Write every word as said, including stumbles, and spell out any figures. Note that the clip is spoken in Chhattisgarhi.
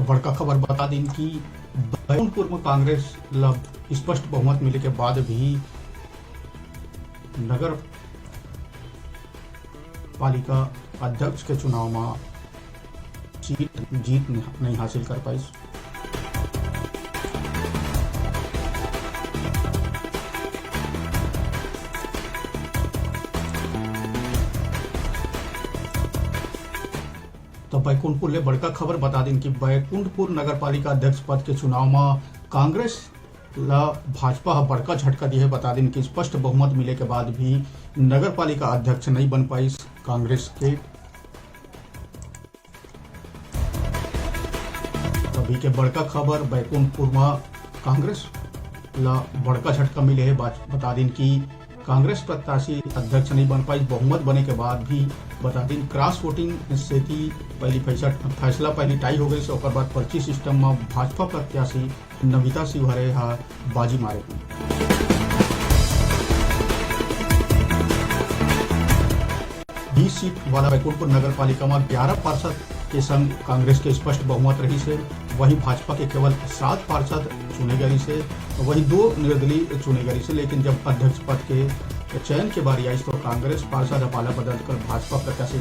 बड़का खबर बता दिन कि बैकुंठपुर में कांग्रेस ल स्पष्ट बहुमत मिले के बाद भी नगर पालिका अध्यक्ष के चुनाव में सीट जीत नहीं हासिल कर पाइस। तो बैकुंठपुर ले बड़का खबर बता दिन कि बैकुंठपुर नगर पालिका अध्यक्ष पद के चुनाव में कांग्रेस ला भाजपा ह बड़का झटका दिए हे। बता दिन कि स्पष्ट बहुमत मिले के बाद भी नगर पालिका अध्यक्ष नहीं बन पाइस कांग्रेस के। अभी के बड़का खबर, बैकुंठपुर में कांग्रेस ला बड़का झटका मिले हे। बात बता दिन कि कांग्रेस प्रत्याशी अध्यक्ष नहीं बन पाइस। बहुमत बने के बाद भी बता दिन क्रॉस वोटिंग सेती पहली फैसला, फैसला पहली टाई हो गई, ओकर बाद पर्ची सिस्टम में भाजपा प्रत्याशी नमिता शिवहरे हा बाजी मारे। बीस सीट वाला बैकुंठपुर नगर पालिका में ग्यारह पार्षद के संग कांग्रेस के स्पष्ट बहुमत रही से, वहीं भाजपा के केवल सात पार्षद चुने गए से, वहीं दो निर्दलीय चुने गए से। लेकिन जब अध्यक्ष पद के चयन के बारी आई तो कांग्रेस पार्षद ह पाला बदलकर भाजपा प्रत्याशी